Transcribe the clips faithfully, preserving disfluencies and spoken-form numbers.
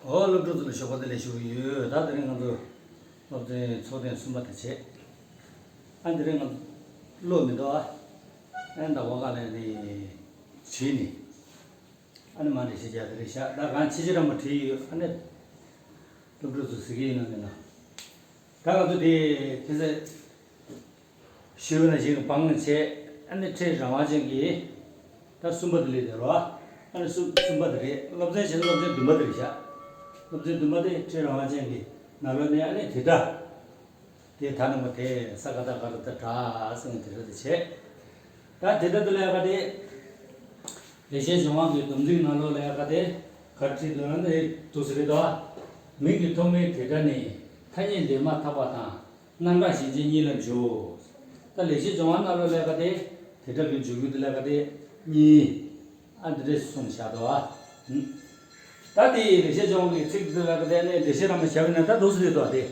འོ། སློབ་ཕྲུག་ཚོ་ལ་ཞོགས་པ་བདེ་ལེགས་ཞུ་གི་ཡོད། ད་དེ་རིང་ང་ཚོ་སློབ་ཚན་ཚོགས་ཐེངས་གསུམ་པ་དེ་བྱས། ཨ། དེ་རིང་ང་ཚོ་ཀློག་མི་འདུག་ཨ། ཨ། ད་འོ་ག་ལ་ནི་བྲིས་ནས། ཨ་ནི་མ་འདྲི་ཤེས་བྱ་དེ་རེད་ཤག་ད་གང་ཆེ་ཆེ་ར་མ་བྲིས་ཡོད། ཨ་ནི་སློབ་ཕྲུག་ཚོ་གཟིགས་ཀྱི་ཡིན་ན་མིན་ན། ད་ང་ཚོ་དེ་དེ་ཚེ་ཞུས་པ་ནང་བཞིན་བང་བྱས། ཨ་ནི་ཁྲིད་རང་དབང་ཅན་གྱི་ད་གསུམ་པ་དེ་ལས་དེ་རོ། ཨ་ནི་གསུམ་གསུམ་པ་དེ་རེད། སློབ་ཚན་བྱས་ན་སློབ་ཚན་བདུན་པ་དེ་རེད་ཤག་སློབ་ཚན་བདུན་པ་དེ་ཁྲིད་རང་དབང་ཅན་གྱི་ནང་ལོགས་ནས། ཨ་ནི་དེ་ད། དེ་ད་ནང་པ་དེ་ས་ག་ད་ག་ར་ད་དྲ་ཟེར་ནས་དེ་འདྲ་དེ་བྱས། ད་དེ་ད་དེ་ལས་ཀ་དེ། ལེགས་བཤད་ལྗོན་དབང་གི་སྡོམ་ཚིག་ནང་ལོགས་ལས་ཀ་དེ་ག་རེ་བྲིས་འདུག་ན། དེ་འདུག་སེ་རེད་དོ། མིང་གི་ཐོག་མའི་དེ་སྒྲ་ནི་ཐ་སྙད་འདས་མ་ཐག་པ་དང་། རྣམ་གྲངས་གཞན་ཅན་གཉིས་ལ་འཇུག་ད་ལེགས་བཤད་ལྗོན་དབང་ནང་ལོགས་ལས་ཀ་དེ་དེ་སྒྲ་གི་འཇུག་ཡུལ་དེ་ལས་ཀ་དེ་གཉིས། ཨ། འདི་འདྲས་གསུངས་བཞག་འདུག་ཨ། ད་དེ་ཡི་ལེགས་བཤད་ལྗོན་དབང་གི་ཚིག་འདི་ལ་ག་དེ་ནས་འགྲེལ་བཤད་རང་མ་བྱ་བ་ན་ད་འདུག་སེ་རེད་དོ། དེ་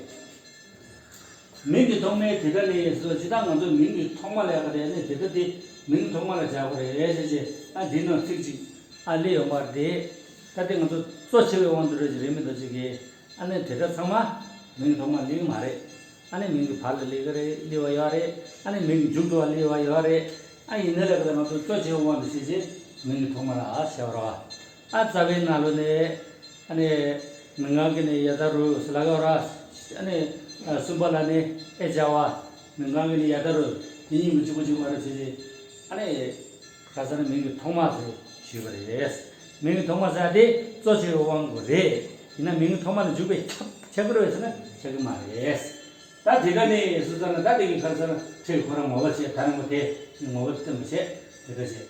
མིང་གི་ཐོག་མའི་དེ་སྒྲ་ནི་ཟེར་ཇི་ལྟར་ང་ཚོ་མིང་གི་ཐོག་མ་ལ་ཡ་ག་དེ་ནས་དེ་སྒྲ་དེ་མིང་ཐོག་མ་ལ་བྱ་དགོས་རེད་ཟེར་བྱས། ཨ། འདི་ནང་ཚིག་ཅིག་ཨ་ལས་ཡོང་བ་རེད། ད་དེ་ང་ཚོ་གཙོ་ཆེ་བའི་དབང་དུ་རེད་ཅིག་རེད་མི་འདུག་ཅིག་གི། ཨ་ནི་དེ་སྒྲ་ཚང་མ་མིང་གི་ཐོག་མ་སླེབས་ཀྱི་མ་རེད། ཨ་ནི་མིང་གི་བར་ལ་སླེབས་ཀྱི་རེད། སླེབས་པ་ཡོད་རེད། ཨ་ནི་མིང་གི་མཇུག་ཏུ་བ་སླེབས་པ་ཡོད་རེད། ཨ། ཡིན་ན་ལས་ཀ་ད་ང་ཚོ་གཙོ་ཆེ་བའི་དབང་དུ་བྱས་བྱས་མིང་གི་ཐོག་མ་ལ་ཨ་བྱ་བ་རེད་བ། ཨ། རྩ་བའི་ནང་ལོགས་ནས། ཨ་ནི་མིང་གང་གི་ནི་ཡ་ད་རུ་ཟེར་ལ་ག་ར། ཨ་ནི་གསུམ་པ་ལ་ནི་ཨེ་བྱ་བ། མིང་གང་གི་ནི་ཡ་ད་རུ། དེ་གཉིས་མི་གཅིག་པ་གཅིག་པ་རེད་བྱས་བྱས། ཨ་ནི་ཁ་སང་ནི་མིང་གི་ཐོག་མ་ཟེར་ཞུས་པ་རེད། མིང་གི་ཐོག་མ་ཟེར་དེ་གཙོ་ཆེ་བའི་དབང་པོ་རེད། ཡིན་ན་མིང་གི་ཐོག་མ་ལ་འཇུག་པའི་ཁྱབ་ཁྱབ་ཀྱི་རེད་ཟེར་ན་ཁྱབ་ཀྱི་མ་རེད། ད་དེ་ག་ནི་སུ་ཙམ་ན་ད་དེ་གི་ཁ་སང་ཁྲིད་ཁོ་རང་ངོ་བ་བྱས། ད་ནི་ངོ་དེ་ངོ་བ་སྟོན་པ་བྱས། དེ་འདྲ་བྱས།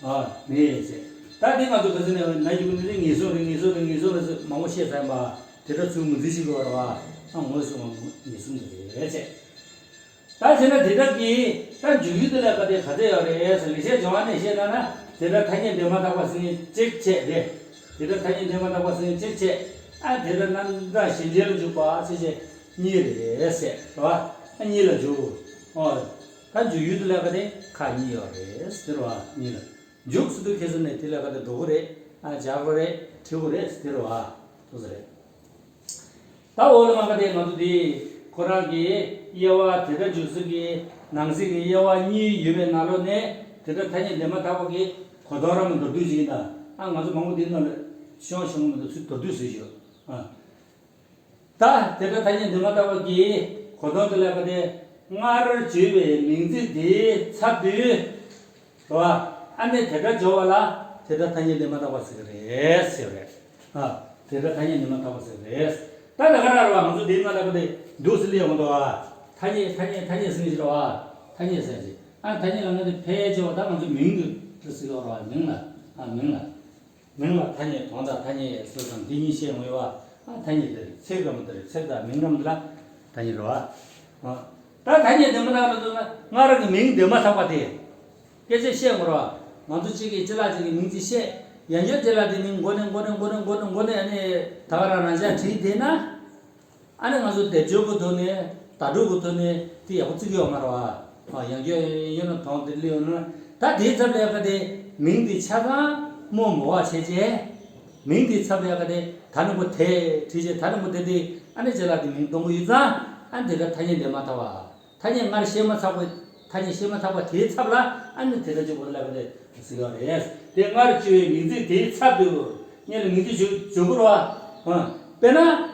ཨ། ནི་བྱས། ད་དེ་ང་ཚོ་ག་ཚོད་ནས་ན་ཡུ་གུ་ནི་ངེས་སོ་རེད། ངེས་སོ་རེད། ངེས་སོ་རེད་ཟེར་མང་པོ་བཤད་ཚར་ཡིན་པ། དེ་འདྲ་ཚུལ་ངོས་འཛིན་བྱེད་དགོས་རེད་བ། ཨ། ངོས་སུ་ངོས་ངེས་སོ་རེད་བྱས། ད་བྱས་ན་དེ་དག་གིས་ད་འཇུག་ཡུལ་དེ་ལ་ག་དེ་ག་ཚད་ཡོད་རེད་ཟེར། ལེགས་བཤད་ལྗོན་དབང་ནས་བཤད་ན་ན། དེ་སྒྲ་ཐ་སྙད་འདས་མ་ཐག་པ་ཟེར་མཁན་གཅིག་བྱས་རེད། དེ་སྒྲ་ཐ་སྙད་འདས་མ་ཐག་པ་ཟེར་མཁན་གཅིག་བྱས། ཨ། དེ་སྒྲ་རྣམ་གྲངས་གཞན་ཅན་ལ་འཇུག་པ་ཟེར་བྱས་གཉིས་རེད་ཟེར་བ། ཨ། གཉིས་ལ་འཇུག་འོ། ད་འཇུག་ཡུལ་དེ་ལ་ག་དེ་ཁག་གཉིས་ཡོད་རེད་ཟེར་བ། གཉིས་ལ་འཇུག་ཟེར་དུས་ཁྱེད་ཚོ་ནས་དེ་ལ་ག་དེ་འགྲོ་གི་རེད། ཨ། སྦྱར་དགོས་རེད། བྲི་དགོས་རེད་ཟེར་བ། འདུག་སེ་རེད། ད་འོ་ལ་མ་ག་དེ་ང་ཚོ་དེ་ཁོ་རང་གི་དབྱེ་བ་དེ་སྒྲ་འཇུག་ཚུལ་གྱི་ནང་གསེས་ཀྱི་དབྱེ་བ་གཉིས་ཡོད་པའི་ནང་ལོགས་ནས། དེ་སྒྲ་ཐ་སྙད་འདས་མ་ཐག་པ་གི་གོ་དོན་རང་མདོར་བསྡུས་ཤིག་ཡིན་ད། ཨ། ང་ཚོ་མང་པོ་དེའི་ནང་ལ་ཤོང་ཤོང་མི་འདུག་ཚུལ་མདོར་བསྡུས་བཟོས་ཡོད། ཨ། ད་དེ་སྒྲ་ཐ་སྙད་འདས་མ་ཐག་པ་གི་གོ་དོན་དེ་ལ་ག་དེ་སྔར་བརྗོད་པའི་མིང་ཚིག་དེའི་ཚབ་ཏུ། རེད་བ། ཨ་ནི་དེ་སྒྲ་སྦྱོར་བ་ལ་དེ་སྒྲ་ཐ་སྙད་འདས་མ་ཐག་པ་ཟེར་གྱི་རེད་ཟེར་བ་རེད། ཨ། དེ་སྒྲ་ཐ་སྙད་འདས་མ་ཐག་པ་ཟེར་གྱི་རེད། ད་ད་ག་རང་རེད་བ། ང་ཚོ་དེའི་ནང་ལ་ག་དེ་འདུག་སེ་སླེབས་ཡོང་གི་འདུག་བ། ཐ་སྙད་ཐ་སྙད་ཐ་སྙད་ཟེར་གྱི་རེད་བ། ཐ་སྙད་ཟེར་གྱི། ཨ། ཐ་སྙད་ལ་ང་ཚོ་ཕལ་ཆེ་བ་ད་ང་ཚོ་མིང་དུ་འདུག་སེ་ཡོད་རེད་བ། མིང་ལ། ཨ། མིང་ལ། མིང་ལ་ཐ་སྙད། དོན་དང་ཐ་སྙད་ཟེར་ཙམ་དེ་གཉིས་བཤད་ཡོང་ཡོད་བ། ཨ། ཐ་སྙད་དེ་རེད། ཚིག་ར་མ་དེ་རེད། ཚིག་དང་མིང་ར་མ་དེ་ལ་ཐ་སྙད་རེད་བ། ཨ། ད་ཐ་སྙད་འདས་མ་ཐག་པ་ཟེར་ན་སྔར་གྱི་མིང་འདས་མ་ཐག་པ་དེ། སྐད་ཆ་བཤད་དགོས་རེད་བ། ང་ཚོ་གཅིག་གིས་ཅི་ལ་ཅིག་གི་མིང་ཅིག་བཤད། ཡང་བསྐྱར་དེ་ལ་དེ་མིང་མགོ་ནས་མགོ་ནས་མགོ་ནས་མགོ་ནས་མགོ་ནས་ཨ་ནི་ད་ག་རང་རང་འཇགས་བྲིས་བསྡད་ན། ཨ་ནི་ང་ཚོ་སྡེབ་སྦྱོར་གྱི་ཐོག་ནས། བརྡ་སྤྲོད་ཀྱི་ཐོག་ནས་དེ་ཡག་པོ་བརྩི་གི་ཡོད་མ་རེད་བ། ཨ། ཡང་བསྐྱར་ཡང་བསྐྱར་ཡོད་ན་དོན་དེ་སླེབས་ཡོང་ན། ད་དེའི་ཚབ་ལ་ཡ་ག་དེ་མིང་དེ་ཆ་ཚང་སྨོས་མ་བྱས་བྱས། མིང་དེའི་ཚབ་ལ་ཡ་ག་དེ་ད་ནི་མགོ་དེ་བྲིས་བྱས། ད་ནི་མགོ་དེ་དེ་ཨ་ནི་ཅི་ལ་དེ་མིང་གཏོང་གི་ཡོད་ཙང་། ཨ་ནི་དེ་སྒྲ་ཐ་སྙད་འདས་མ་ཐག་པ། ཐ་སྙད་སྔར་བཤད་མ་ཚར་བ། ཐ་སྙད་བཤད་མ་ཚར་བ་དེའི་ཚབ་ལ་ཨ་ནི་དེ་སྒྲ་གཅིག་པོ་ལ་ག་དེ་ཟེར་གྱི་རེད། དེ་སྔར་བརྗོད་པའི་མིང་ཚིག་དེའི་ཚབ་ཏུ། སྔོན་ལ་མིང་ཚིག་བརྗོད་བརྗོད་དགོས་རེད་བ། ཨ། དཔེར་ན།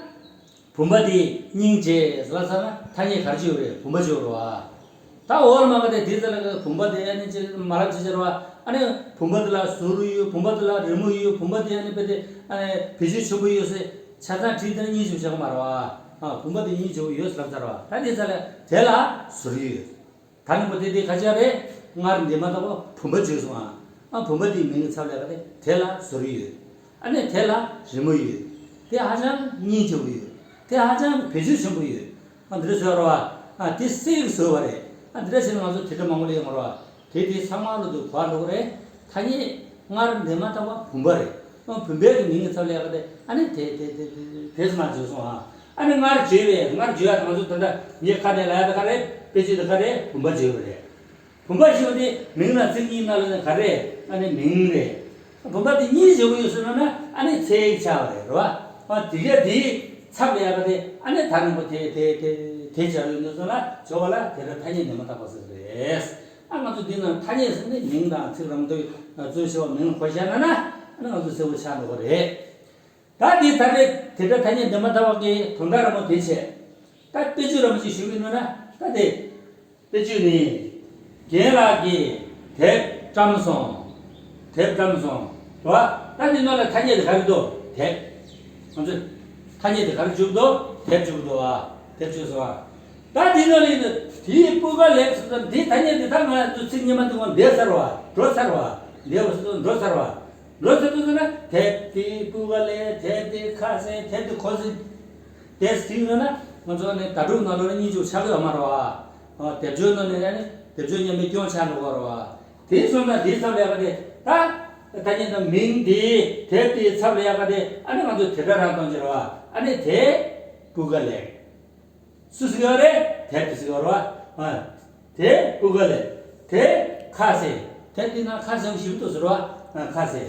བུམ་པ་དེ་སྙིང་རྗེ་ལབ་ཚར་ན་ཐ་སྙད་ག་རེ་བརྗོད་རེད། བུམ་པ་བརྗོད་རེད་བ། ད་འོ་ལ་མ་ག་དེ་དེ་ཚོ་ལ་བུམ་པ་དེ་ཨ་ནི་ཅི་མ་ལབ་ཅི་བྱེད་རེད་བ། ཨ་ནི་བུམ་པ་དེ་ལ་ཟུར་ཡོད། བུམ་པ་དེ་ལ་རི་མོ་ཡོད། བུམ་པ་དེ་ཨ་ནི་དཔེ་དེ་ཨ་ནི་བེད་སྤྱོད་ཆེན་པོ་ཡོད་ཟེར་ཆ་ཚང་བྲིས་དེ་ནི་སྙིང་རྗེ་པོ་བྱེད་ཀྱི་མ་རེད་བ། ཨ། བུམ་པ་དེ་སྙིང་རྗེ་པོ་ཡོད་ལབ་ཚར་བ། ད་དེ་ཚོ་ལ་དེ་ལ་ཟུར་ཡོད། ད་ནི་མགོ་དེ་དེ་ག་ཅི་རེད། སྔར་འདས་མ་ཐག་པ་བུམ་པ་བརྗོད་སོང་ཨ། ཨ། བུམ་པ་དེའི་མིང་གི་ཚབ་ལ་ག་དེ་དེ་ལ་ཟུར་ཡོད། ཨ་ནི་དེ་ལ་རི་མོ་ཡོད། དེ་ཧ་ཅང་སྙིང་རྗེ་པོ་ཡོད། དེ་ཧ་ཅང་བེད་སྤྱོད་ཆེན་པོ་ཡོད། ཨ། འདི་འདྲ་བཟོས་རོ་ཨ། ཨ། དེ་གསེར་གྱིས་བཟོས་པ་རེད། ཨ། འདི་འདྲ་བྱས་ན་ང་ཚོ་དེ་འདྲ་མང་པོ་ལས་ཡོང་རོ་ཨ། དེ་དེ་ཚང་མ་ལོ་དུ་གོ་འགྲོ་གི་རེད། ཐ་སྙད་སྔར་འདས་མ་ཐག་པ་བུམ་པ་རེད། ཨ། བུམ་པའི་གི་མིང་གི་ཚབ་ལ་ག་དེ་ཨ་ནི་དེ་དེ་དེ་དེ་དེ་ཙམ་བརྗོད་སོང་ཨ། ཨ་ནི་སྔར་བརྗོད་པའི། སྔར་བརྗོད་ཡ་ང་ཚོ་ད་ལྟ་ངས་ཁ་ནས་ལབ་ཡ་ད་ག་རེ། དཔེ་ཆ་ད་ག་རེ། བུམ་པ་བརྗོད་པ་རེད། བུམ་པ་ཞེས་པ་དེ་མིང་ལ་ཚིག་གཉིས་ནང་ལ་ནི་ག་རེ། ཨ་ནི་མིང་རེད། བུམ་པ་དེ་སྙིང་རྗེ་པོ་ཡོད་ཟེར་ན་ན་ཨ་ནི་ཚིག་ཆགས་པ་རེད། རེད་བ། ཨ་དེ་ག་དེའི་ཚབ་ལ་ཡག་ག་དེ་ཨ་ནི་ད་རིང་པོ་དེ་དེ་དེ་དེ་བྱ་ཡོད་འདུག་ཟེར་ན་ཇོ་བ་ལ་དེ་ལ་ཐ་སྙད་འདས་མ་ཐག་པ་ཟེར་རེད། ཨ་ང་ཚོ་འདི་ན་ཐ་སྙད་ཟེར་ནས་མིང་དང་ཚིག་རང་དུ་རྩོད་བྱེད་པ་མིང་ལ་གོ་བཞག་ན་ན་ཨ་ནི་ང་ཚོ་གསལ་པོ་ཆགས་འགྲོ་གི་རེད། ད་འདི་ད་རེས་དེ་འདྲ་ཐ་སྙད་འདས་མ་ཐག་པ་གི་དོན་དག་ར་མོ་དེ་བྱས། ད་དཔེ་བརྗོད་ར་མོ་ཅིག་ཞུ་གི་ཡོད་ན་ད་དེ། དཔེ་བརྗོད་ནི། རྒན་ལགས་ཀྱིས་དེབ་བཀྲམ་སོང་། དེབ་བཀྲམ་སོང་། རེད་བ། ད་འདི་ནང་ལ་ཐ་སྙད་དེ་ག་རེ་འདུག་དེབ། ང་ཚོས་ཐ་སྙད་དེ་ག་རེ་བརྗོད་འདུག་དེབ་བརྗོད་འདུག་བ། དེབ་བརྗོད་སོང་བ། ད་འདི་ནང་ལ་དེའི་སྤུས་ཀ་ལེགས་སུ་དང་དེའི་ཐ་སྙད་དེ་ད་ང་ཚོ་ཚིག་སྙན་མ་འདུག་ག་འདས་ཚར་བ། འགྲོ་ཚར་བ། འདས་པ་སུ་དང་འགྲོ་ཚར་བ། འགྲོ་ཚར་དུས་ཟེར་ན་དེབ་དེའི་སྤུས་ཀ་ལེགས། དེབ་དེ་ཁ་གསལ། དེབ་དེ་གོ་ཚིག་དེ་ཟེར་ན་ང་ཚོ་ནི་ད་དྲུག་ནང་ལོགས་ནས་གཉིས་བཅུ་ཆགས་ཀྱི་ཡོད་མ་རེད་བ། ཨ་དེབ་སྦྱོར་ནང་ནས་ནི་དེབ་སྦྱོར་སྙན་པའི་སྐྱོན་ཆགས་འགྲོ་གི་རེད་བ། དེ་སོང་ཙང་དེའི་ཚབ་ལ་ཡག་ག་དེ་ད་ད་ཉིན་ད་མིང་དེ་དེབ་དེའི་ཚབ་ལ་ཡག་ག་དེ་ཨ་ནི་ང་ཚོ་དེ་འདྲ་རང་གཏོང་གི་རེད་བ། ཨ་ནི་དེ་སྤུས་ཀ་ལེགས། སུ་ཟེར་གི་ཡོད་རེད། དེབ་དེ་ཟེར་གི་ཡོད་རེད་བ། ཨ། དེ་སྤུས་ཀ་ལེགས། དེ་ཁ་གསལ། དེབ་དེ་ནང་ཁ་གསལ་པོ་ཞིག་འདུག་ཟེར་བ། ཨ་ཁ་གསལ།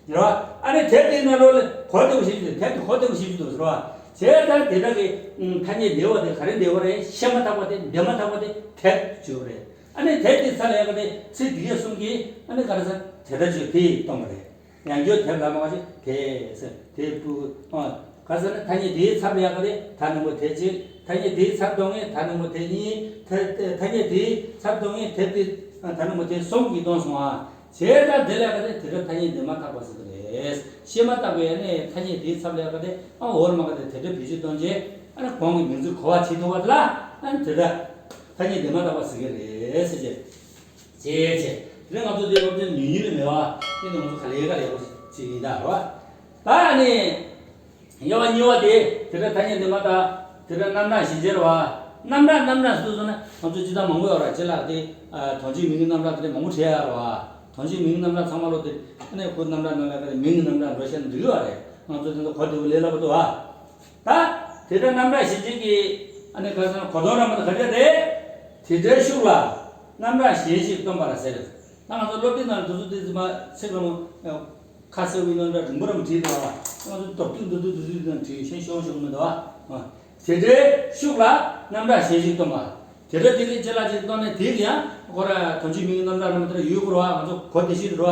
ཡོད་རེད་བ། ཨ་ནི་དེབ་དེ་ནང་ལོགས་ལ་གོ་བདེ་པོ་ཞིག་འདུག་དེབ་དེ་གོ་བདེ་པོ་ཞིག་འདུག་ཟེར་བ། བྱས་ཙང་དེ་དག་གི་ཨུམ་ཐ་སྙད་འདས་པ་དེ་ག་རེ་འདས་པ་རེད། བཤད་མ་ཐག་པ་དེ། འདས་མ་ཐག་པ་དེ་དེབ་བརྗོད་པ་རེད། ཨ་ནི་དེབ་དེ་ཚབ་ལ་ཡག་ག་དེ་ཚིག་འདི་གས་གསུམ་གྱིས་ཨ་ནི་ག་རེ་ཟེར་དེ་འདྲ་བརྗོད་དེ་གཏོང་བ་རེད། ཡང་བསྐྱར་དེབ་ལ་མ་ག་ཅིག་དེ་ཟེར་དེ་སྤུ་ཨ། ག་ཟེར་ན་ཐ་སྙད་དེའི་ཚབ་ལ་ཡག་ག་དེ་ད་ནི་མོ་དེ་གཅིག་ཐ་སྙད་དེའི་ཚབ་གཏོང་ངེས་ད་ནི་མོ་དེ་གཉིས། ཐ་ཐ་སྙད་དེའི་ཚབ་གཏོང་ངེས་དེབ་དེ་ད་ནི་མོ་དེ་གསུམ་གྱིས་གཏོང་སོང་ཨ། བྱས་ཙང་དེ་ལ་ཡག་ག་དེ་དེ་འདྲ་ཐ་སྙད་འདས་མ་ཐག་པ་ཟེར་གི་རེད། བཤད་མ་ཐག་པའི་ནི་ཐ་སྙད་དེའི་ཚབ་ལ་ཡག་ག་དེ་ཨ་འོར་མ་ག་དེ་དེ་འདྲ་བེད་སྤྱོད་གཏོང་བྱས་ཨ་ནི་གོང་གི་མིང་ཚིག་གོ་བ་བྱེད་ཐུབ་པ་དེ་ལ་ཨ་ནི་དེ་འདྲ་ཐ་སྙད་འདས་མ་ཐག་པ་ཟེར་གི་རེད་ཟེར་གྱི། བྱས་བྱས། དེ་ནས་ང་ཚོ་དེ་སློབ་ཚན་ཉུང་ཉུང་ནས་མེད་པ། དེ་ནས་ང་ཚོ་ག་ལེ་ག་ལེ་ཡག་པོ་བྱེད་ཡིན་ད་རོ། ད་ནི། དབྱེ་བ་གཉིས་པ་དེ་དེ་འདྲ་ཐ་སྙད་འདས་མ་ཐག་དེ་འདྲ་རྣམ་གྲངས་གཞན་བྱས་རོ། རྣམ་གྲངས་རྣམ་གྲངས་སུ་སོང་ན་ང་ཚོ་སྤྱི་བཏང་མང་པོ་ཡོད་ར་ཅི་ལ་དེ། དོན་སྤྱིའི་མིང་གི་རྣམ་གྲངས་དེ་འདྲ་མང་པོ་བྱས་ཡོད་ར་བ། དོན་སྤྱིའི་མིང་གི་རྣམ་གྲངས་ཚང་མ་ལོ་དེ་ཨ་ནི་ཁོ་རྣམ་གྲངས་རྣམ་གྲངས་དེ་མིང་གི་རྣམ་གྲངས་འགྲོ་བཤད་ན་འགྲིག་གི་བ་རེད། ང་ཚོ་དེ་ཚོ་གོ་བདེ་པོ་ལས་སླ་པོ་འདུག་བ། ད། དེ་འདྲ་རྣམ་གྲངས་གཞན་བྱས་ཀྱི། ཨ་ནི་ག་ཟེར་ན་གོ་དོན་ར་མ་ད་ག་འདྲ་རེད། དེ་འདྲའི་ཤུགས་ལ། རྣམ་གྲངས་གཞན་ཞིག་སྟོན་པ་ལ་ཟེར། ད་ང་ཚོ་སློབ་དེབ་ནང་དུ་ཚོ་དེ་ཚོ་མ་ཚིག་ར་མ། ཁ་གསལ་བའི་རྣམ་གྲངས་རིང་པོ་ར་མ་བྲིས་འདུག་བ། ང་ཚོ་མདོར་བསྡུས་མདོར་བསྡུས་མདོར་བསྡུས་ནང་བྲིས་ཤེས་ཤོང་ཤོང་མི་འདུག་བ། དེ་འདྲའི་ཤུགས་ལ་རྣམ་གྲངས་གཞན་ཞིག་སྟོན་པ། དེ་འདྲ་དེ་ལས་ཅི་ལ་ཅིག་སྟོན་ནས་དེ་ཡང་ཁོ་ར་དོན་སྤྱིའི་མིང་གི་རྣམ་གྲངས་ར་མ་ད་ར་ཡོད་དགོས་ར་བ། ང་ཚོ་གོ་བདེ་ཤོས་རེད་བ།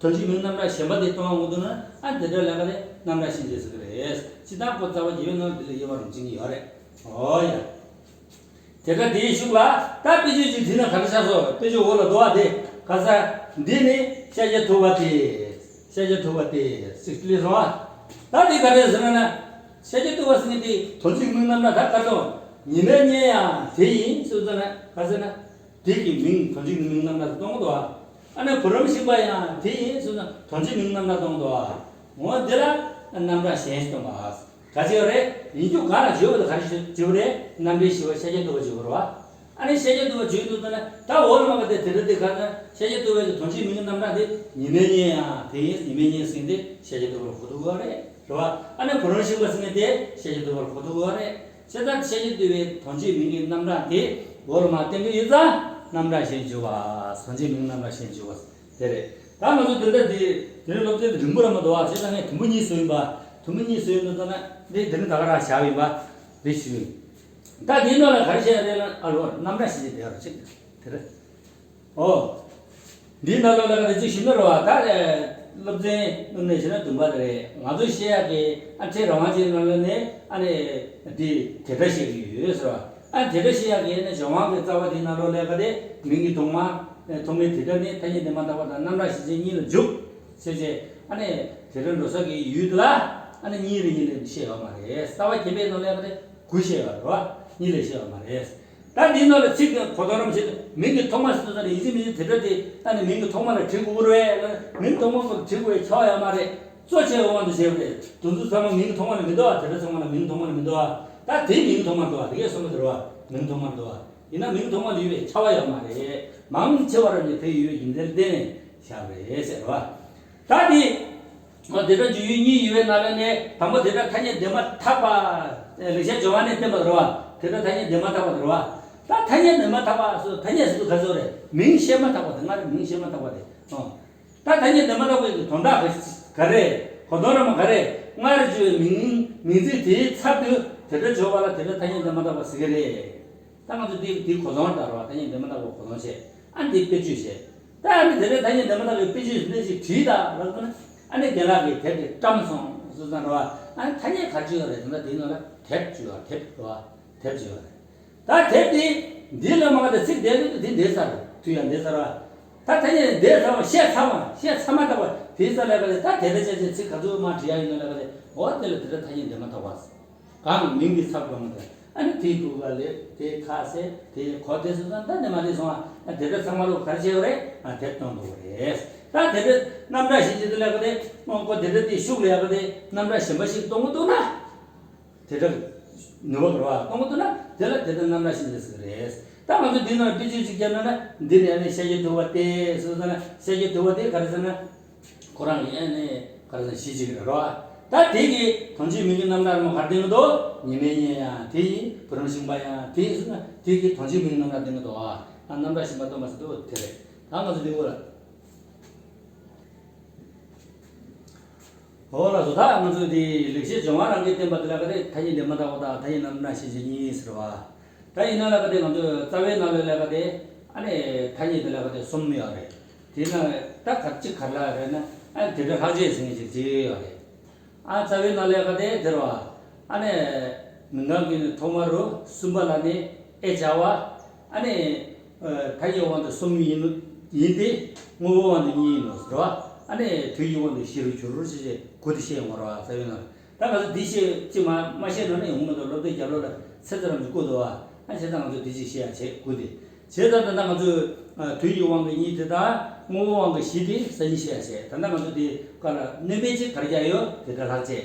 དོན་སྤྱིའི་མིང་རྣམ་གྲངས་གཞན་པ་དེ་སྟོན་པ་འོང་དུས་ན་ཨ་དེ་འདྲ་ལས་ཀ་དེ་རྣམ་གྲངས་གཞན་བྱས་ཟེར་གི་རེད། སྤྱིར་བཏང་ཁོ་རྩ་བ་རྒྱས་པའི་ནང་དེ་ལ་དབྱེ་བ་རུ་འབྱེད་ཀྱི་ཡོད་རེད། ཨོ་ཡ། དེ་ག་དེའི་ཤུགས་ལ་ད་དཔེ་བརྗོད་ཅིག་བྲིས་ན་ག་རེ་ཆགས་སོང་། དཔེ་བརྗོད་འོག་ལ་འདུག་བ་དེ་ག་ས། འདི་ནི་ཤཱཀྱ་ཐུབ་པ་སྟེ། ཤཱཀྱ་ཐུབ་པ་སྟེ་ཟེར་སླེབས་སོང་བ། ད་དེ་ག་རེ་ཟེར་ན་ན། ཤཱཀྱ་ཐུབ་པ་ཟེར་མཁན་དེ་དོན་སྤྱིའི་མིང་རྣམ་གྲངས་ད་ག་རེ་སྟོན། ཉི་མའི་གཉེན་ཡང་དེ་ཡིན་ཟེར་ཟེར་ན་ག་ཟེར་ན། དེ་གི་མིང་དོན་སྤྱིའི་མིང་རྣམ་གྲངས་སུ་གཏོང་གི་འདུག་བ། ཨ་ནི་བུ་རམ་ཤིང་པ་ཡང་དེ་ཡིན་ཟེར་ན་དོན་སྤྱིའི་མིང་རྣམ་གྲངས་སྟོན་གི་འདུག་བ། འོ་འདི་ལ་རྣམ་གྲངས་གཞན་ཞིག་སྟོན་པ། ག་ཅི་ཡོད་རེད། ཡིན་རྒྱུ་གང་ལ་བརྗོད་པ་དང་ག་རེ་བརྗོད་པ་རེད། རྣམ་འགྲེལ་ཞེས་པ་ཤཱཀྱ་ཐུབ་པ་བརྗོད་པ་རེད་བ། ཨ་ནི་ཤཱཀྱ་ཐུབ་པ་བརྗོད་འདུག་ཟེར་ན་ད་འོ་ལ་མ་ག་དེ་དེ་འདྲ་དེ་ག་ན་ཤཱཀྱ་ཐུབ་པའི་གི་དོན་སྤྱིའི་མིང་གི་རྣམ་གྲངས་དེ་ཉི་མའི་གཉེན་ཡང་དེ་ཡིན། ཉི་མའི་གཉེན་ཟེར་དེ་ཤཱཀྱ་ཐུབ་པ་ལ་གོ་ཐུབ་ཀྱི་རེད། རེད་བ། ཨ་ནི་བུ་རམ་ཤིང་པ་ཟེར་མཁན་དེ་ཤཱཀྱ་ཐུབ་པར་གོ་ཐུབ་ཀྱི་རེད། བྱས་ཙང་ཤཱཀྱ་ཐུབ་པའི་དོན་སྤྱིའི་མིང་གི་རྣམ་གྲངས་དེ་མགོ་ལ་མར་བསྟན་གྱི་ཡོད་ཙང་རྣམ་གྲངས་གཞན་བརྗོད་པ། དོན་སྤྱིའི་མིང་རྣམ་གྲངས་གཞན་བརྗོད་པ་དེ་རེད། ད་ང་ཚོ་དེ་འདྲ་དེ་དེ་རིང་སློབ་ཚན་དེ་རིང་པོ་ར་མ་འདུག་བ། བྱས་ཙང་ངས་དུམ་བུ་གཉིས་བཟོས་ཡིན་པ། དུམ་བུ་གཉིས་བཟོས་ཡོད་འདུག་ཙང་ན་དེ་དེ་རིང་ད་ག་རང་བཞག་ཡིན་པ་རེད་ཞུ། ད་དེའི་ནང་ལ་ག་རེ་བཤད་རེད་ལ་ཨ་ལོ་རྣམ་གྲངས་ཤིག་དེ་ཡོད་རེད་ཅིག་དེ་རེད། ཨོ། འདིའི་ནང་ལོགས་ལ་ཁ་ནས་ཅིག་ཞུས་ན་རོ། ད་སློབ་ཚན་དངོས་གནས་བྱས་ན་བདུན་པ་དེ་རེད། ང་ཚོ་བཤད་ཡག་གི་ཨ་ཁྲིད་རང་དབང་ཅན་ནང་ལ་ནས་ཨ་ནི་འདི་དེ་འདྲ་བཤད་ཀྱི་ཡོད་ཟེར་བ། ཨ་དེ་འདྲ་བཤད་ཡག་གི་ནི་སྦྱོར་དབང་གི་རྩ་བ་དེའི་ནང་ལོགས་ལ་ཁ་དེ་མིང་གི་ཐོག་མ་ཐོག་མའི་དེ་འདྲ་ནི་ཐ་སྙད་འདས་མ་ཐག་པ་དང་རྣམ་གྲངས་གཞན་བྱས་གཉིས་ལ་འཇུག་ཟེར་བྱས་ཨ་ནི་དེ་འདྲ་འགྲོ་ས་གི་ཡུལ་དེ་ལ་ཨ་ནི་གཉིས་རེ་གཉིས་ལས་བཤད་ཡོད་མ་རེད། རྩ་བ་བརྒྱད་པའི་ནང་ལ་ཁ་དེ་དགུ་བཤད་ཡོད་རེད་བ། གཉིས་ལས་བཤད་ཡོད་མ་རེད། ད་འདིའི་ནང་ལ་ཚིག་དང་གོ་དོན་རམ་བྱེད་དུ་མིང་གི་ཐོག་མ་ཟེར་དུས་ཙམ་ནས་ཡིན་གཅིག་མིན་གཅིག་དེ་འདྲ་དེ་ཨ་ནི་མིང་གི་ཐོག་མ་ལ་བྲིས་དགོས་རེད། མིང་ཐོག་མ་ལ་བྲིས་དགོས་པའི་ཁྱབ་པ་ཡོད་མ་རེད། གཙོ་ཆེ་བའི་དབང་དུ་བྱས་པ་རེད། དེ་ཚོ་ཚང་མ་མིང་གི་ཐོག་མ་ལ་མི་འདུག་ཨ། དེ་འདྲ་ཚང་མ་ལ་མིང་གི་ཐོག་མ་ལ་མི་འདུག་ཨ། ད་དེའི་མིང་གི་ཐོག་མ་འདུག་ཨ། དེ་གས་གསུངས་པ་དེ་རེད་བ། མིང་གི་ཐོག་མ་འདུག་ཨ། ཡིན་ན་མིང་གི་ཐོག་མ་ལ་ཡོད་པའི་ཁྱབ་པ་ཡོད་མ་རེད། མང་ཆེ་བ་ར་ནི་དེ་ཡོད་ཡིན་ཚུལ་བརྟེན་ནས་བཞག་པ་རེད་ཟེར་བ། ད་དེ། ཨ་དེ་འདྲ་འཇུག་ཡུལ་གཉིས་ཡོད་པའི་ནང་ལ་ནས་དང་པོ་དེ་འདྲ་ཐ་སྙད་འདས་མ་ཐག་པ། ལེགས་བཤད་ལྗོན་དབང་ནས་བསྟན་པ་རེད་བ། དེ་འདྲ་ཐ་སྙད་འདས་མ་ཐག་པ་རེད་བ། ད་ཐ་སྙད་འདས་མ་ཐག་པ་སོ་ཐ་སྙད་ཟེར་དུས་ག་ཚོད་རེད། མིང་བཤད་མ་ཐག་པ་དེ་སྔར་མིང་བཤད་མ་ཐག་པ་དེ། ཨོ། ད་ཐ་སྙད་འདས་མ་ཐག་པའི་དོན་དག་ག་རེ། གོ་དོན་རང་མ་ག་རེ། སྔར་བརྗོད་མིང་མིང་ཚིག་དེའི་ཚབ་ཏུ་དེ་འདྲ་བརྗོད་པ་ལ་དེ་འདྲ་ཐ་སྙད་འདི་མ་དག་པ་ཟེར་གི་རེད། ད་ང་ཚོ་འདི་འདི་གོ་དོན་ལྟར་བ་ཐ་སྙད་འདི་མ་དག་པ་གོ་དོན་བྱས། ཨ་འདི་དཔེ་བརྗོད་བྱས། ད་ཨ་ནི་དེ་འདྲའི་ཐ་སྙད་འདི་མ་དག་པའི་དཔེ་བརྗོད་འདི་ཞིག་བྲིས་ད་ལབ་ན། ཨ་ནི་རྒན་ལགས་ཀྱིས་དེབ་དེ་བཀྲམ་སོང་ཟེར་ཙང་རེད་བ། ཨ་ནི་ཐ་སྙད་ག་རེ་བརྗོད་ཡོད་རེད་ཟེར་ན། དེའི་ནང་ལ་དེབ་བརྗོད་ཡོད་རེད། དེབ་རེད་བ། དེབ་བརྗོད་ཡོད་རེད། ད་དེབ་དེ་འདི་ལ་མ་ག་དེ་ཚིག་འདས་དུས་དེ་འདས་ཚར། དུས་ཡང་འདས་ཚར་བ། ད་ཐ་སྙད་འདས་ཚར་བ་བཤད་ཚར་བ་བཤད་ཚར་མ་ཐག་པ་དེའི་རྩ་ལ་ག་དེ་ད་དེ་འདྲ་བྱས་བྱས་ཚིག་ག་ཚོད་མ་བྲིས་ཡ་ཡིན་ན་ལ་ག་དེ། འོ་དེ་ལ་དེ་འདྲ་ཐ་སྙད་འདས་མ་ཐག་པ། གང་མིང་གི་ཚབ་ཡོང་དེ། ཨ་ནི་དེའི་གུ་ག་ལེབ་དེ་ཁ་ཟེར་དེ་གོ་དེ་སོང་ཙང་ད་ནི་མ་ལས་སོང་ཨ། དེ་འདྲ་ཚང་མ་ལོ་ག་རེ་བྱས་ཡོད་རེད། ཨ་དེབ་གཏོང་འདུག་རེད། ད་དེ་འདྲ་རྣམ་གྲངས་ཤིག་ཅི་དེ་ལ་ག་དེ་ཁོ་དེ་འདྲ་དེ་ཤུགས་ལ་ཡ་ག་དེ་རྣམ་གྲངས་གཞན་པ་ཞིག་གཏོང་གི་འདུག་ན། དེ་འདྲ་ནུས་པ་འགྲོ་བ་གཏོང་གི་འདུག་ན། དེ་ལ་དེ་ལྟར་རྣམ་གྲངས་ཤིག་འདི་ཟེར་གི་རེད། ད་ང་ཚོ་འདི་ནང་དཔེ་བརྗོད་ཅིག་བརྒྱབ་ན་ན། འདི་ནས་ནི་ཤཱཀྱ་ཐུབ་པ་སྟེ་ཟེར་ན། ཤཱཀྱ་ཐུབ་པ་སྟེ་ག་རེ་ཟེར་ན། ཁོ་རང་ཡང་ནི་ག་རེ་ཟེར་ན་ཞེས་བྱ་གི་རེད་བ། ད་དེ་གི་དོན་གཅིག་མིང་གི་རྣམ་གྲངས་མ་ག་རེ་ལྡན་གི་འདུག་ཉི་མའི་གཉེན་ཡང་དེ་ཡིན། བུ་རམ་ཤིང་པ་ཡང་དེ་ཡིན་ཟེར་ན། དེ་གི་དོན་གཅིག་མིང་གི་རྣམ་གྲངས་ལྡན་གི་འདུག་ཨ་རྣམ་གྲངས་གཞན་པ་སྟོན་པ་ཟེར་འདུག་དེ་རེད། ད་ང་ཚོ་འདི་གོ་ལ། འོ་ལགས་སོ། ད་ང་ཚོས་དེ་ལེགས་བཤད་ལྗོན་དབང་རང་གིས་བསྟན་པ་དེ་ལ་ག་དེ་ཐ་སྙད་འདས་མ་ཐག་པ་དང་ཐ་སྙད་རྣམ་གྲངས་ཤེས་བྱེད་གཉིས་ཟེར་བ། ད་ཡིན་ན་ལ་ག་དེ་ང་ཚོས་རྩ་བའི་ནང་ལ་ལ་ག་དེ་ཨ་ནི་ཐ་སྙད་དེ་ལ་ག་དེ་གསུམ་ཡོད་རེད། དེ་ན་ད་ག་གཅིག་ག་རེ་ལ་རེད་ན། ཨ་ནི་དེ་འདྲ་ལྷག་བཅས་ཟེར་མཁན་ཅིག་ཅིག་ཡོད་རེད། ཨ་རྩ་བའི་ནང་ལ་ག་དེ་དེ་རེད་བ། ཨ་ནི་མིང་གང་གི་ནི་ཐོག་མ་རུ་གསུམ་པ་ལ་ནི་ཨེ་བྱ་བ། ཨ་ནི་ཐ་སྙད་དབང་དུ་གསུམ་ཡིན་ཡིན་ཏེ། དངོས་པོའི་དབང་དུ་གཉིས་ཡིན་ནོ་ཟེར་བ། ཨ་ནི་དུས་ཀྱི་དབང་དུ་བཞི་རུ་འགྱུར་ཞེས་བྱས་དགུ་དེ་བཤད་ཡོང་བ་རེད་བ། རྩ་བའི་ནང་ལ། ད་ག་ཚོད་འདི་བཤད་ཅི་མ་མ་བཤད་ན་ནི་ཡོང་མི་འདུག་སློབ་དེབ་རྒྱབ་ལོགས་ལ་ཚེ་ཚེ་རང་གིས་བཀོད་འདུག་བ། ཨ་བྱས་ཙང་ང་ཚོས་འདི་ཅིག་བཤད་ཡ་བྱེད་དགུ་དེ། བྱས་ཙང་ད་ལྟ་ང་ཚོས་ཨ་དུས་ཀྱི་དབང་གི་གཉིས་དེ་དང་དངོས་པོའི་དབང་གི་བཞི་དེ་ས་ཡིན་བཤད་ཡ་བྱེད། ད་ལྟ་ང་ཚོ་དེ་ག་ལ་སྣོན་པ་ཅིག་ག་རེ་རྒྱག་ཡོད་དེ་འདྲ་ལྷག་བཅས།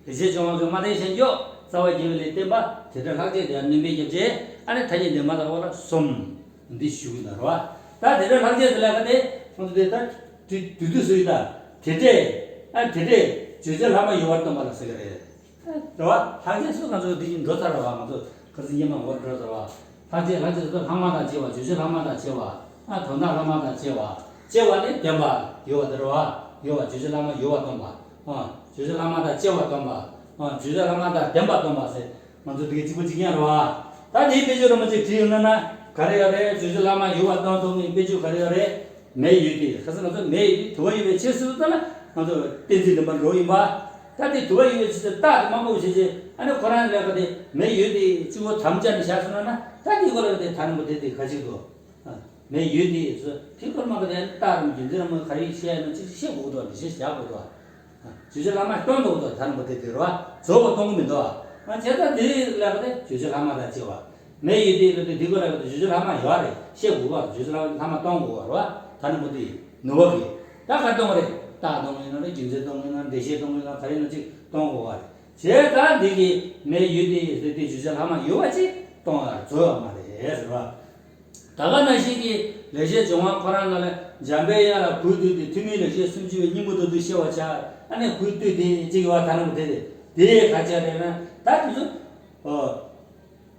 ལེགས་བཤད་ལྗོན་དབང་གི་མ་བསྟན་ཞེས་འཇོག་རྩ་བ་རྒྱས་པའི་ལས་བསྟན་པ་དེ་འདྲ་ལྷག་བཅས་དེ་ཡང་སྣོན་པའི་རྒྱབ་བྱས། ཨ་ནི་ཐ་སྙད་འདས་མ་ཐག་པ་ལ་གསུམ། འདི་ཞུ་གི་ན་རོ། ད་དེ་འདྲ་ལྷག་བཅས་དེ་ལ་ག་དེ་ཁོང་ཚོ་དེ་ད་དུས་དུས་དུས་སུ་ཡི་ད་དེ་འདྲས། ཨ་དེ་འདྲས་བརྗོད་བྱ་ལྷག་མ་ཡོད་པར་སྟོན་པ་ལ་ཟེར་གི་རེད། རེད་བ། ལྷག་བཅས་སུ་ང་ཚོ་འདི་བཞིན་འགྲོ་ཚར་རེད་བ། ང་ཚོ་ཁ་སང་སྙེ་མ་ངོ་འགྲོ་ཚར་བ། ལྷག་བཅས་ལྷག་བཅས་སུ་ལྷག་མ་དང་བཅས་པ། བརྗོད་བྱ་ལྷག་མ་དང་བཅས་པ། ཨ་དོན་དག་ལྷག་མ་དང་བཅས་པ། བཅས་པ་ནི་བདེན་པ་ཡོད་པ་དེ་རེད་བ། ཡོད་པ་བརྗོད་བྱ་ལྷག་མ་ཡོད་པ་སྟོན་པ། ཨ་བརྗོད་བྱ་ལྷག་མ་དང་བཅས་པ་སྟོན་པ། ཨ་བརྗོད་བྱ་ལྷག་མ་དང་བདེན་པ་སྟོན་པ་ཟེར། ང་ཚོ་དེ་ག་གཅིག་པ་གཅིག་རྐྱང་རེད་བ། ད་དེའི་དཔེ་བརྗོད་རོ་མ་གཅིག་བྲིས་ཡོང་ན་ན་ག་རེ་ཡོད་རེད། བརྗོད་བྱ་ལྷག་མ་ཡོད་པ་སྟོན་ཐུབ་མཁན་དཔེ་བརྗོད་ག་རེ་ཡོད་རེད། མེ་ཡོད་དེ། ཁ་སང་ང་ཚོ་མེ་ཡོད་དེ་དུ་བ་ཡོད་པའི་ཕྱིར་ཟེར་ཙམ་ལ་ང་ཚོ་གཏན་ཚིགས་རིམ་པ་འགྲོ་ཡིན་པ། ད་དེ་དུ་བ་ཡོད་པའི་ཕྱིར་ཟེར་རྟགས་དེ་མང་པོ་བྱེད་ཅེས། ཨ་ནི་ཁོ་རང་ལས་ཀ་དེ་མེ་ཡོད་དེ་གཅིག་པོ་དམ་བཅའ་ནས་བཞག་སོང་ན་ན། ད་དེ་གོ་ལ་དེ་ཐ་རིང་པོ་དེ་དེ་ག་ཅིག་འདུག་མེ་ཡོད་དེ་ཟེར་དེ་སྐོར་མ་ག་དེ་རྟགས་རིམ་རྒྱུ་མཚན་རིམ་ག་རེ་བཤད་ཡ་ན་ཅིག་བཤད་དགོས་འདུག་འགྲེལ་བཤད་བྱ་དགོས་འདུག་བརྗོད་བྱ་ལྷག་མ་སྟོན་དགོས་འདུག་ཐ་རིང་པོ་དེ་དེ་རེད་བ། རྫོགས་པ་སྟོན་གི་མི་འདུག་ཨ་བྱས་ཙང་དེ་ལ་ག་དེ་བརྗོད་བྱ་ལྷག་མ་དང་བཅས་པ། མེ་ཡོད་དེ་ལ་དེ་དེ་གོ་ལ་ག་དེ་བརྗོད་བྱ་ལྷག་མ་ཡོད་རེད། བཤད་དགོས་པ། བརྗོད་བྱ་ལྷག་མ་སྟོན་དགོས་པ་རེད་བ། ཐ་རིང་པོ་དེ་ནུས་པ་གི་ད་ག་སྟོན་རེད། རྟགས་སྟོན་ཡིན་ན་རེད། རྒྱུ་མཚན་སྟོན་ཡིན་ན། འགྲེལ་བཤད་སྟོན་ཡིན་ན། ག་རེ་ཡིན་ན་ཅིག་སྟོན་དགོས་པ་རེད། བྱས་ཙང་འདི་གི་མེ་ཡོད་དེ་ཟེར་དེ་བརྗོད་བྱ་ལྷག་མ་ཡོད་པ་ཅིག་སྟོན་ཡ་རྫོགས་ཡོད་མ་རེད་ཟེར་བ། ད་ག་ནང་བཞིན་གྱི་ལེགས་བཤད་ལྗོན་དབང་ཁོ་རང་ནང་ལ་འཇམ་པའི་དབྱངས་ལ་གུས་བཏུད་དེ་ཐོན་མིའི་ལེགས་བཤད་སུམ་ཅུ་པའི་སྙིང་པོ་དེ་ཚོ་བཤད་པར་བྱ། ཨ་ནི་གུས་བཏུད་དེ་ཅིག་ཡོད་པ་ཐ་རིང་པོ་དེ་རེད། དེ་ག་ཅི་རེད་ན་ད་དེ་ཚོ་ཨོ།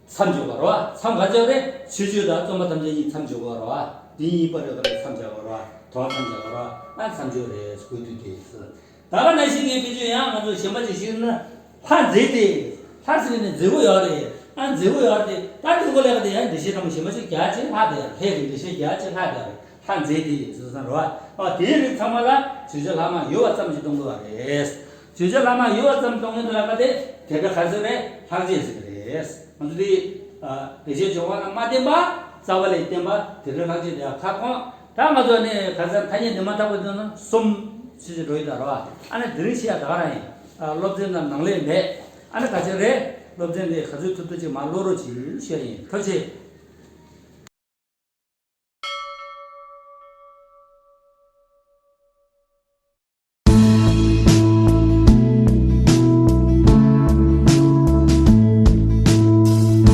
མཚམས་འཇོག་པ་རེད་བ། མཚམས་ག་ཅི་རེད། མཆོད་བརྗོད་དང་རྩོམ་པ་ཐམས་ཅད་གཉིས་མཚམས་འཇོག་པ་རེད་བ། འདི་གཉིས་བར་ལ་ག་རེ་མཚམས་སྦྱར་བ་རེད་བ། དོན་མཚམས་སྦྱར་བ་རེད་བ། ཨ་མཚམས་སྦྱོར་རེད། གུས་བཏུད་དེ་ཟེར། ད་ག་ནང་བཞིན་གྱི་དཔེ་བརྗོད་ཡང་ང་ཚོ་གཞན་པ་ཅིག་ཞུས་ན། ལྷ་མཛེས་ཏེ། ལྷ་ཟེར་ནས་མཛེས་པོ་ཡོད་རེད། ཨ་མཛེས་པོ་ཡོད་རེད། ད་དེ་གོ་ལ་ག་དེ་ཡང་འགྲེལ་བཤད་ཕྲ་མོ་གཞན་པ་ཅིག་རྒྱག་ཅིག་ལྷག་དེ་ལྷའི་གི་འགྲེལ་བཤད་རྒྱག་ཅིག་ལྷག་དེ་རེད། ལྷ་མཛེས་ཏེ་ཟེར་སོང་རེད་བ། ཨ་དེའི་རིགས་ཚང་མ་ལ་བརྗོད་བྱ་ལྷག་མ་ཡོད་པ་ཙམ་ཞིག་གཏོང་དགོས་པ་རེད། བརྗོད་བྱ་ལྷག་མ་ཡོད་པ་ཙམ་གཏོང་མཁན་དེ་ལ་ག་དེ་དེ་འདྲ་ག་ཚོད་རེད། ལྷག་བཅས་ཟེར་གི་རེད། ང་ཚོ་དེ་ལེགས་བཤད་ལྗོན་དབང་ལ་མ་བསྟན་པ། རྩ་བ་ལས་བསྟན་པ་དེ་འདྲ་ལྷག་བཅས་དེ་ཡང་ཁ་སྐོང་། ད་ང་ཚོ་ནི་ག་ཚོད་ཐ་སྙད་འདི་མ་ཐག་པ་དེ་ནི་གསུམ་ཞིག་ཅིག་འགྲོ་ཡི་ད་རེད་བ། ཨ་ནི་དེ་རིང་བཤད་ཡ་ད་ག་རང་ཡིན། ཨ་སློབ་ཚན་ནང་ནང་ལས་མེད། ཨ་ནི་ག་ཚོད་རེད། སློབ་ཚན་དེ་ག་ཚོད་ཐུབ་ཐུབ་ཅིག་མར་ཀློག་རོགས་གྱིས་ཞུ་ཡ་ཡིན། ཐུགས་རྗེ་ཆེ།